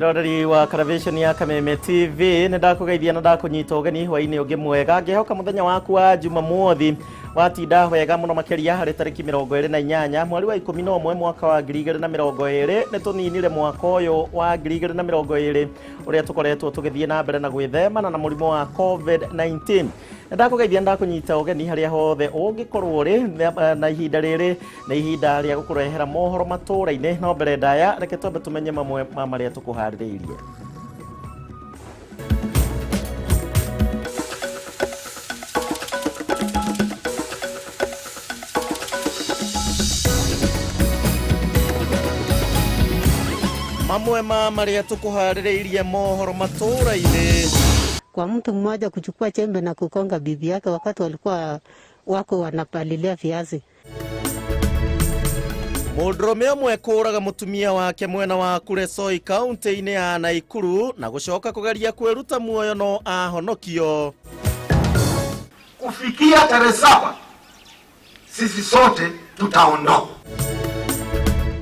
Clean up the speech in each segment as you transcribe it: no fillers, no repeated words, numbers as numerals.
Mwiroreri wa Caravation ya Kameme TV, nĩ ndakũgeithia na ndakũnyita ũgeni hwainĩ ũngĩ mwega. Ngĩhoka mũthenya waku wa Jumamothi watinda wega mũno makĩria harĩ tarĩki 28 mweri wa 11 mwaka wa 2020. Nĩ tũninire mwaka ũyũ wa 2020 ũrĩa tũkoretwo tũgĩthiĩ na mbere na gwĩthemana na mũrimũ wa COVID-19. Ndakũgeithia, ndakũnyita ũgeni harĩa hothe ũngĩkorwo ũrĩ, na ihinda rĩrĩ nĩ ihinda rĩa gũkũrehera mohoro matũũra-inĩ. No mbere ndaya, reke twambe tũmenye mamwe ma marĩa tũkũharĩrĩirie. Mamwe ma marĩa tũkũharĩrĩirie mohoro matũũra-inĩ: kwa mtu mmoja kuchukua chembe na kukonga bibi yake wakati walikuwa wako wanapalilia viazi. Mũndũrũme ũmwe kũraga mũtumia wake mwena wa Kuresoi kaunti-inĩ ya Naikuru na gũcoka kũgeria kwĩruta muoyo no ahonokio. Kufikia tarehe 7 sisi sote tutaondoka.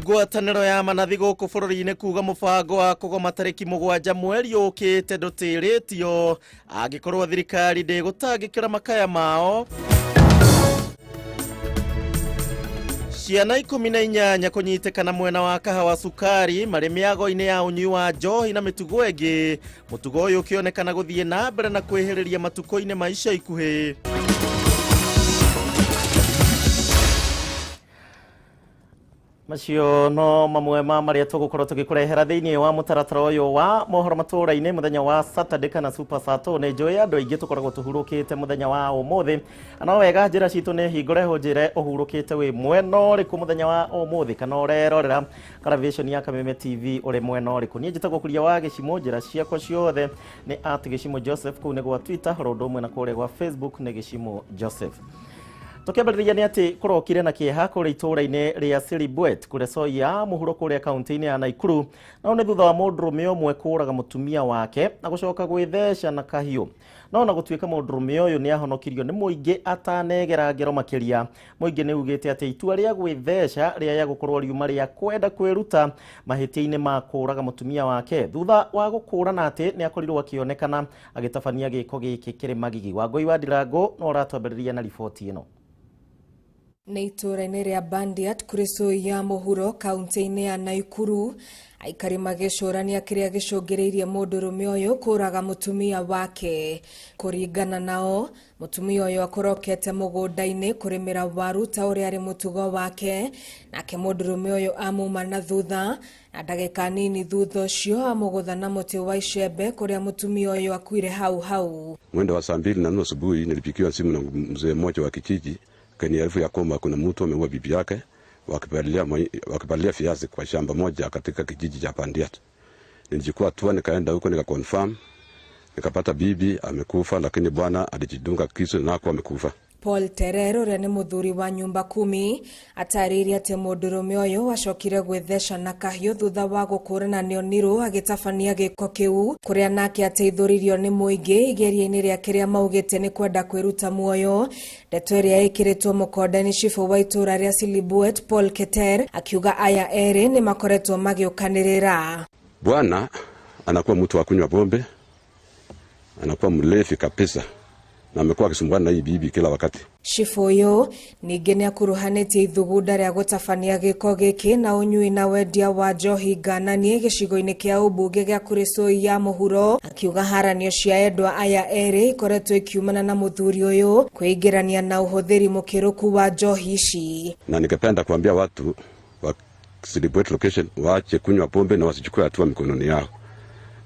Ngwatanĩro ya manathi gũkũ bũrũri-inĩ kuga mũbango wa kũgoma tarĩki 7 mweri ũkĩte ndũtĩrĩtio angĩkorwo thirikari ndĩgũtangĩkĩra makaya mao. Ciana 18 kũnyitĩkana mwena wa Kahawa Sukari marĩ mĩago-inĩ ya ũnyui wa njohi na mĩtugo ĩngĩ, mũtugo ũyũ ũkĩonekana gũthiĩ na mbere na kwĩhĩrĩria matukũ-inĩ ma ica ikuhĩ. Macio no mamwe ma marĩa tũgũkorwo tũgĩkũrehera thĩinĩ wa mũtaratara ũyũ wa mohoro matũũra-inĩ mũthenya wa Saturday kana Super Sato. Nĩ njũĩ andũ aingĩ tũkoragwo tũhurũkĩte mũthenya wa ũmũthĩ, no wega njĩra citũ nĩ hingũre ũnjĩre ũhurũkĩte wĩ mwena ũrĩkũ mũthenya wa ũmũthĩ, kana ũrerorera Caravation ya Kameme TV ũrĩ mwena ũrĩkũ. Niĩ njĩtagwo Kuria wa Gĩcimo, njĩra ciakwa ciothe nĩ at Gĩcimo Joseph kũu nĩ gwa Twitter, oro ũndũ ũmwe na kũrĩa gwa Facebook nĩ Gĩcimo Joseph. Tũkĩambĩrĩria nĩ atĩ kũrokire na kĩeha kũrĩa itũũra-inĩ rĩa Silibwet Kuresoi ya mũhuro kũrĩa kaunti-inĩ ya Naikuru, no nĩ thutha wa mũndũrũme ũmwe kũraga mũtumia wake na gũcoka gwĩtheca na kahiũ. No na gũtuĩka mũndũrũme ũyũ nĩ ahonokirio nĩ mũingĩ atanegera ngero makĩria, mũingĩ nĩ ugĩte atĩ itua rĩa gwĩtheca rĩaya gũkorwo riuma rĩa kwenda kwĩruta mahĩtia-inĩ ma kũraga mũtumia wake thutha wa gũkũrana atĩ nĩ akorirwo akĩonekana agĩtabania gĩko gĩkĩ kĩrĩ magigi. Wangũi wa Ndirango no ũratwambĩrĩria na riboti ĩno. Nĩ itũũra-inĩ rĩa Bandiat Kuresoi ya mũhuro kaunti-inĩ ya Naikuru, aikari magĩcũrania kĩrĩa gĩcũngĩrĩirie mũndũrũme ũyũ kũraga mũtumia wake. Kũringana nao, mũtumia ũyũ akorokete mũgũnda-inĩ kũrĩmĩra waru ta ũrĩa arĩ mũtugo wake, nake mũndũrũme ũyũ amuma na thutha, na ndagĩka nini thutha ũcio amũgũtha na mũtĩ wa icembe kũrĩa mũtumia ũyũ akuire hau hau. Mwendo wa saa 2:30 asubuhi nilipigiwa simu na mzee mmoja wa kijiji kaniarifu ya kwamba kuna mtu ameua bibi yake wakipalilia viazi kwa shamba moja katika kijiji cha Bandiat. Nilichukua hatua nikaenda huko nikaconfirm, nikapata bibi amekufa, lakini bwana alijidunga kisu na hakuwa amekufa. Paul Terero ũrĩa nĩ mũthuri wa nyumba 10 atarĩirie atĩ mũndũrũme ũyũ acokire gwĩtheca na kahiũ thutha wa gũkũrana nĩ onirwo agĩtabania gĩko kĩu, kũrĩa nake ateithũririo nĩ mũingĩ igeria-inĩ rĩake rĩa maugĩte nĩ kwenda kwĩruta muoyo. Ndeto ĩrĩa ĩkĩrĩtwo mũkonde nĩ cibũ wa itũũra rĩa Silibwet Paul Keter akiuga aya erĩ nĩ makoretwo magĩũkanĩrĩra. Bwana anakuwa mtu wa kunywa pombe, anakuwa mlevi kabisa, na amekuwa akisumbuana na hii bibi kila wakati. Cibũ ũyũ ningĩ nĩ akuruhanĩtie ithugunda rĩa gũtabania gĩko gĩkĩ na ũnyui na wendia wa njohi ngananie gĩcigo-inĩ kĩa ũmbunge gĩa Kuresoi ya mũhuro, akiuga haranio cia endwa aya erĩ ikoretwo ikiumana na mũthuri ũyũ kwĩingĩrania na ũhũthĩri mũkĩrũku wa njohi ici. Na ningependa kuambia watu wa Silibwet location waache kunywa pombe na wasichukue hatua mikononi yao,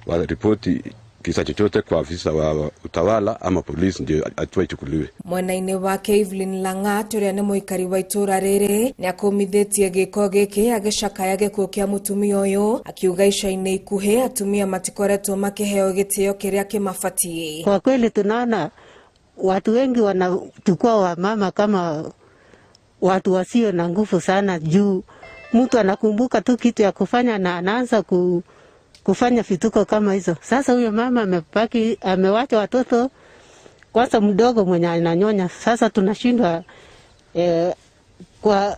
waripoti kisa chochote kwa afisa wa utawala ama polisi ndio hatua ichukuliwe. Mwena-inĩ wake Evelyn Langat ũrĩa nĩ mũikari wa itũũra rĩrĩ nĩ akũmithĩtie gĩko gĩkĩ agĩcakaya gĩkuũ kĩa mũtumia ũyũ, akiuga ica-inĩ ikuhĩ atumia matikoretwo makĩheo gĩtĩo kĩrĩa kĩmabatiĩ. Kwa kweli tunaona watu wengi wanachukua wamama kama watu wasio na nguvu sana, juu mtu anakumbuka tu kitu ya kufanya na anaanza kufanya vituko kama hizo. Sasa huyo mama amebaki, amewacha watoto, kwanza mdogo mwenye ananyonya. Sasa tunashindwa kwa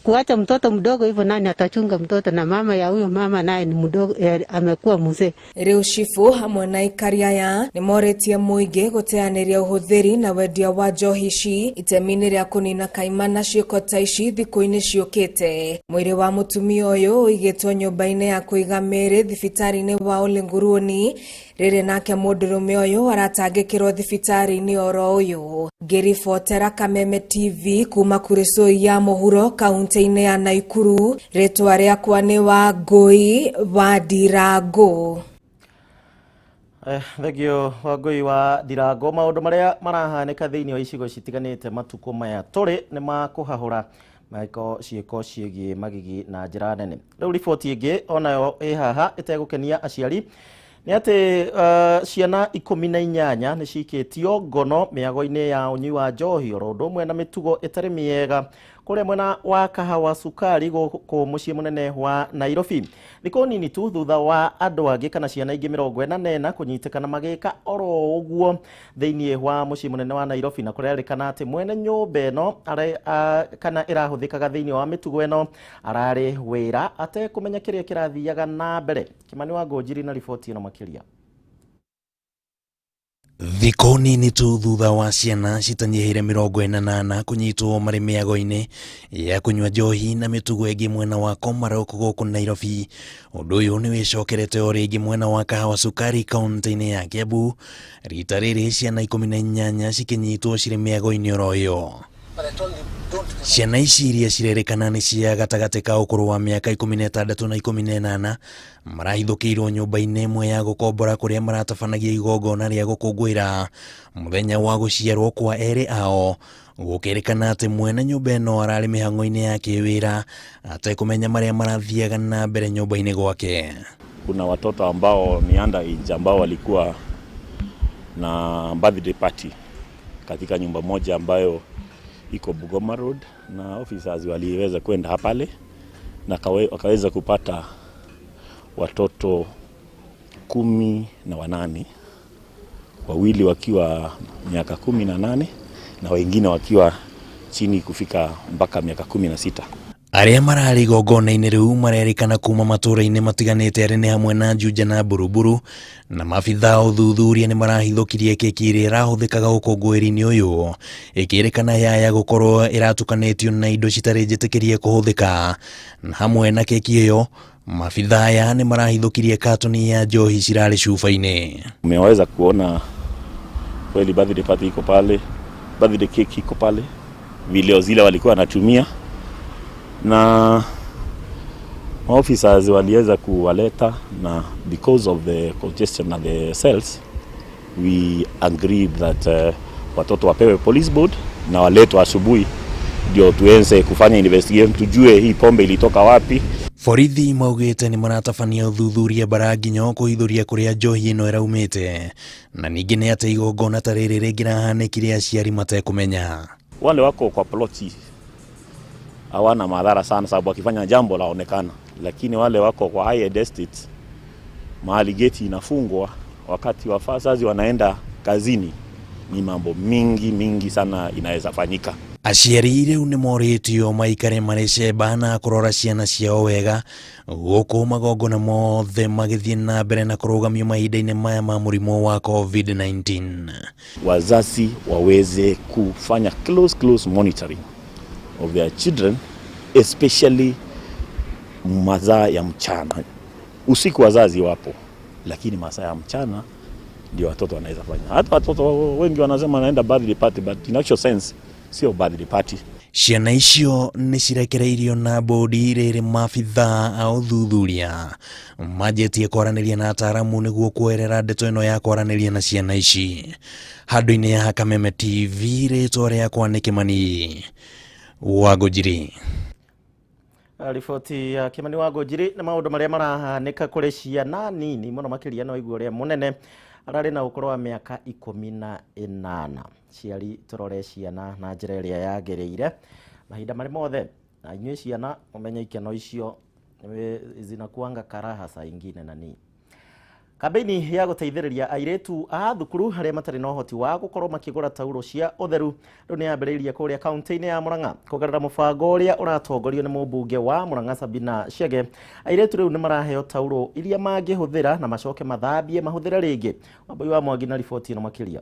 Kuacha mtoto mdogo hivyo, nani atachunga mtoto? Na mama ya huyo mama naye ni mdogo, amekuwa mzee. Rĩu cibũ hamwe na aikari aya nĩ morĩtie mũingĩ gũteanĩria ũhũthĩri na wendia wa njohi ici itemi-inĩ rĩa kũnina kaimana ciĩko ta ici thikũ-inĩ ciũkĩte. Mwĩrĩ wa mũtumia ũyũ ũigĩtwo nyũmba-inĩ ya kũiga mĩĩrĩ thibitarĩ-inĩ wa Olenguruoni, rĩrĩ nake mũndũrũme ũyũ aratangĩkĩrwo thibitarĩ-inĩ oro ũyũ. Ngĩribotera Kameme TV kuma kũrĩ ya mũhuro kaunti-inĩ ya Naikuru, rĩtwa rĩakwa nĩ Wangũi wa Ndirango. Thengio Wangũi wa Ndirango. Maũndũ marĩa marahanĩka thĩinĩ wa icigo citiganĩte matukũ maya tũrĩ nĩ makũhahũra maiko ciĩko ciĩgiĩ magigi na njĩra nene. Rĩu riboti ĩngĩ onayo ĩ haha ĩtegũkenia aciari nĩ atĩ ciana 18 nĩ cikĩtio ngono mĩago-inĩ ya ũnyui wa njohi oro ũndũ ũmwe na mĩtugo ĩtarĩ mĩega kũrĩa mwena wa Kahawa Sukari gũkũ mũciĩ mũnene wa Nairobi. Thikũ nini tu thutha wa andũ angĩ kana ciana ingĩ 44 kũnyitĩkana magĩka oro ũguo thĩinĩ wa mũciĩ mũnene wa Nairobi, na kũrerĩkana atĩ mwene nyũmba ĩno kana ĩrahũthĩkaga thĩinĩ wa mĩtugo ĩno ararĩ wĩra atekũmenya kĩrĩa kĩrathiaga na mbere. Kimani wa Ngũnjiri na riboti ĩno makĩria. Thikũ nini tu thutha wa ciana citanyihĩire 48 kũnyitwo marĩ mĩago-inĩ ya kũnyua njohi na mĩtugo ĩngĩ mwena wa Komarok gũkũ Nairobi, ũndũ ũyũ nĩ wĩcokerete o rĩngĩ mwena wa Kahawa Sukari kaunti-inĩ ya Kiambu, rita rĩrĩ ciana 18 cikĩnyitwo cirĩ mĩago-inĩ oro ĩyo. Ciana ici iria cirerĩkana nĩ cia gatagatĩ ka ũkũrũ wa mĩaka 16 na 18 marahithũkĩirwo nyũmba-inĩ ĩmwe ya gũkombora kũrĩa maratabanagia igongona rĩa gũkũngũĩra mũthenya wa gũciarwo kwa erĩ ao. Gũkĩrĩkana atĩ mwene nyũmba ĩno ararĩ mĩhang'o-inĩ ya kĩwĩra atekũmenya marĩa marathiaga na mbere nyũmba-inĩ gwake. Kuna watoto ambao ni underage ambao walikuwa na birthday party katika nyumba moja ambayo iko Bugoma Road, na officers waliweza kwenda pale na wakaweza kupata watoto 18, wawili wakiwa miaka 18 na wengine wakiwa chini kufika mpaka miaka 16. Arĩa mararĩ igongona-inĩ rĩu marerĩkana kuma matũũra-inĩ matiganĩte arĩa nĩ hamwe na Juja na Buruburu, na maabithaa a ũthuthuria nĩ marahithũkirie keki ĩrĩa ĩrahũthĩkaga ũkũngũĩri-inĩ ũyũ ĩkĩrĩkana yaya gũkorwo ĩratukanĩtio na indo citarĩ njĩtĩkĩrie kũhũthĩka. Na hamwe na keki ĩyo maabithaa aya nĩ marahithũkirie katoni ya njohi cirarĩ cuba-inĩ. Umeweza kuona kweli birthday party iko pale, birthday cake iko pale, vileo zile walikuwa wanatumia, na officers waliweza kuwaleta, na because of the congestion of the cells we agreed that watoto wapewe police board na waletwe asubuhi ndio tuanze kufanya investigation, tujue hii pombe ilitoka wapi. Borithi maugĩte nĩ maratabania ũthuthuria Mbaranginyo kũhithũria kũrĩa njohi ĩno ĩraumĩte, na ningĩ nĩ atĩ igongona ta rĩrĩ rĩngĩrahanĩkire aciari matekũmenya. Wale wako kwa ploti hawana madhara sana sababu wakifanya jambo laonekana, lakini wale wako kwa high end estates mahali geti inafungwa wakati wazazi wanaenda kazini, ni mambo mingi mingi sana inaweza fanyika. Aciari rĩu nĩ morĩtio maikare marĩ cemba na kũrora ciana ciao wega gũkũ magongona mothe magĩthiĩ na mbere na kũrũgamio mahinda-inĩ maya ma mũrimũ wa COVID-19. Wazazi waweze kufanya close monitoring of their children, especially masaa ya mchana. Usiku wazazi wapo, lakini masaa ya mchana ndio watoto wanaweza fanya. Hata watoto wengi wanasema naenda birthday party, but in actual sense sio birthday party. Ciana icio nĩ cirekereirio na bodi rĩrĩ maabithaa a ũthuthuria manjĩtie kwaranĩria na ataaramu nĩguo kwerera ndeto ĩno ya kwaranĩria na ciana ici. Handũ-inĩ ya Kameme TV, rĩtwa rĩakwa nĩ Kimani wa Ngũnjiri. Riboti ya Kimani wa Ngũnjiri nĩ maũndũ marĩa marahanĩka kũrĩ ciana nini mũno makĩria no igua ũrĩa mũnene ararĩ na ũkũrũ wa mĩaka 18. Ciari tũrore ciana na njĩra ĩrĩa yagĩrĩire mahinda marĩ mothe, na inyuĩ ciana mũmenye ikeno icio zinakuanga karaha saa ingine nani. Kambĩini ya gũteithĩrĩria airĩtu a thukuru arĩa matarĩ na ũhoti wa gũkorwo makĩgũra tauro cia ũtheru rĩu nĩ yambĩrĩirie kũrĩa kaunti-inĩ ya Murang'a kũgerera mũbango ũrĩa ũratongorio nĩ mũmbunge wa Murang'a Sabina Chege. Airĩtu rĩu nĩ maraheo tauro iria mangĩhũthĩra na macoke mathambie mahũthĩre rĩngĩ. Wambui wa Mwangi na riboti ĩno makĩria.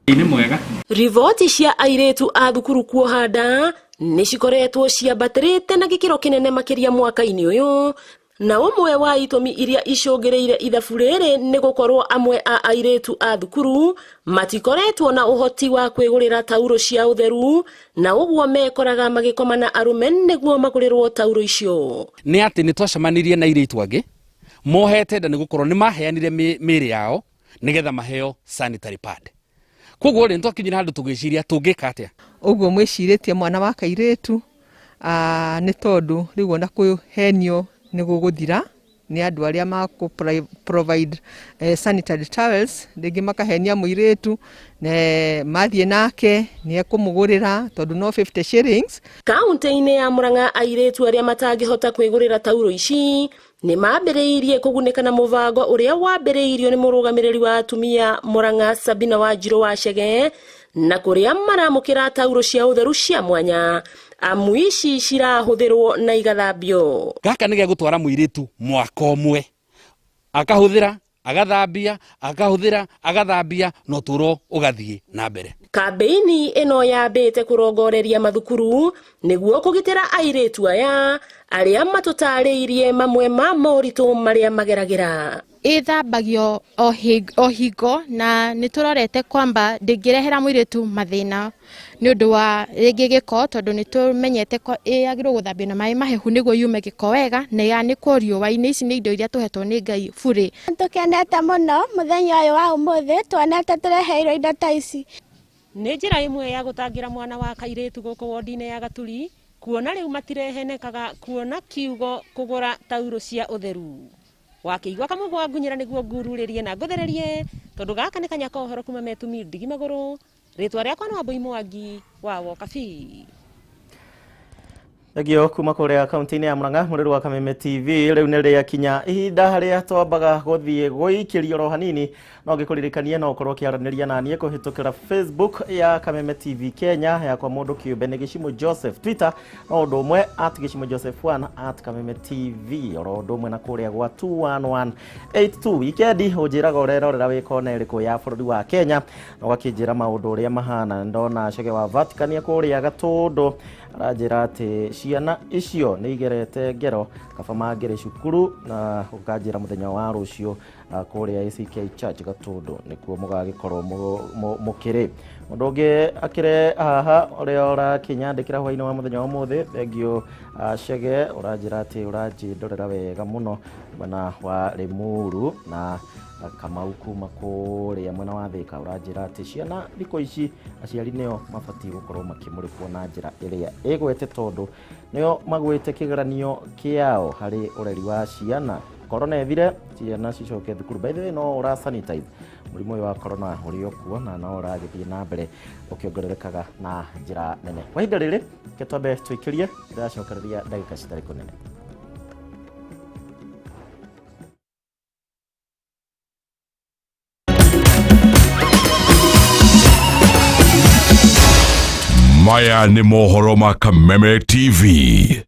Nĩ mwega. Riboti cia airĩtu a thukuru kuoha nda nĩ cikoretwo ciambatĩrĩte na gĩkĩro kĩnene makĩria mwaka-inĩ ũyũ, na ũmwe wa itũmi iria icũngĩrĩire ithabu rĩrĩ nĩ gũkorwo amwe a airĩtu a thukuru matikoretwo na ũhoti wa kwĩgũrĩra tauro cia ũtheru, na ũguo mekoraga magĩkoma na arũme nĩguo magũrĩrwo tauro icio. Nĩ atĩ nĩ twacemanirie na airĩtu angĩ mohete nda nĩ gũkorwo nĩ maheanire mĩĩrĩ yao nĩgetha maheo sanitary pad. Koguo rĩ, nĩtwakinyire handũ tũgĩciria tũngĩka atĩa. Ũguo mwĩcirĩtie mwana wa kairĩtu nĩ tondũ rĩu ona kũhenio nĩ gũgũthira nĩ andũ arĩa makũ provide sanitary towels, rĩngĩ makahenia mũirĩtu mathiĩ nake nĩ ekũmũgũrĩra tondũ no 50 shillings. Kaunti-inĩ ya Murang'a airĩtu arĩa matangĩhota kwĩgũrĩra tauro ici nĩ mambĩrĩirie kũgunĩka na mũbango ũrĩa wambĩrĩirio nĩ mũrũgamĩrĩri wa atumia Murang'a Sabina Wanjirũ wa Chege, na kũrĩa maramũkĩra tauro cia ũtheru cia mwanya amu ici cirahũthĩrwo na igathambio. Gaka nĩ gegũtwara mũirĩtu mwaka ũmwe, akahũthĩra agathambia, akahũthĩra agathambia, na ũtũũro ũgathiĩ na mbere. Kambĩini ĩno yambĩte kũrongoreria mathukuru nĩguo kũgitĩra airĩtu aya arĩa matũtarĩirie mamwe ma moritũ marĩa mageragĩra. Ĩthambagio o hingo na nĩ tũrorete kwamba ndĩngĩrehera mũirĩtu mathĩna nĩ ũndũ wa rĩngĩ gĩko, tondũ nĩ tũmenyete ĩyagĩrĩirwo gũthambio na maĩ mahehu nĩguo yume gĩko wega na yanĩkwo riũa-inĩ. Ici nĩ indo iria tũhetwo nĩ Ngai burĩ. Tũkenete mũno mũthenya ũyũ wa ũmũthĩ, tuonete tũreheirwo indo ta ici. Nĩ njĩra ĩmwe ya gũtangĩra mwana wa kairĩtu gũkũ wodi-inĩ ya Gaturi, kuona rĩu matirehenekaga kuona kiugo kũgũra tauro cia ũtheru. Wakĩigua kamũgwa wa ngunyĩra nĩguo ngururĩrie na ngũthererie, tondũ gaka nĩ kanya ka ũhoro kuma metumi ndigi magũrũ. Rĩtwa rĩakwa nĩ Wambui Mwangi wa Wokabi. Thengio kuma kũrĩa kaunti-inĩ ya Murang'a mũrĩru wa Kameme TV. Rĩu nĩ rĩakinya ihinda harĩa twambaga gũthiĩ gũikĩrio oro hanini, no ngĩkũririkanie no ũkorwo ũkĩaranĩria na niĩ kũhĩtũkĩra Facebook ya Kameme TV Kenya, yakwa mũndũ kĩũmbe nĩ Gĩcimũ Joseph, Twitter no ũndũ ũmwe at Gĩcimũ Joseph 1 at Kameme TV, oro ũndũ ũmwe na kũrĩa gwa 21182. Wikendi ũnjĩraga ũrerorera wĩ kona ĩrĩkũ ya bũrũri wa Kenya, na ũgakĩnjĩra maũndũ ũrĩa mahana. Ndona Chege wa Vatican kũrĩa Gatũndũ aranjĩra atĩ ciana icio nĩ igerete ngero kaba mangĩrĩ cukuru, na ũkanjĩra mũthenya wa rũciũ kũrĩa ACK Church Gatũndũ nĩkuo mũgagĩkorwo mũkĩrĩ. Mũndũ ũngĩ akĩre haha ũrĩa ũrakĩnyandĩkĩra hwaĩ-inĩ wa mũthenya wa ũmũthĩ, thengio Chege, ũranjĩra atĩ ũranjĩndorera wega mũno mwena wa Limuru, na Kamau kuma kũrĩa mwena wa Thika ũranjĩra atĩ ciana thikũ ici aciari nĩo mabatiĩ gũkorwo makĩmũrĩkwo na njĩra ĩrĩa ĩgwete, tondũ nĩo magwĩte kĩgeranio kĩao harĩ ũreri wa ciana. Corona ĩthire ciana cicoke thukuru. By the way, no ũra sanitize mũrimũ ũyũ wa corona ũrĩ o kuo na no ũragĩthiĩ na mbere ũkĩongererekaga na njĩra nene. Kwa ihinda rĩrĩ reke twambe tũikĩrie, ndĩracokereria ndagĩka citarĩ kũnene. Maya nĩ mohoro ma Kameme TV.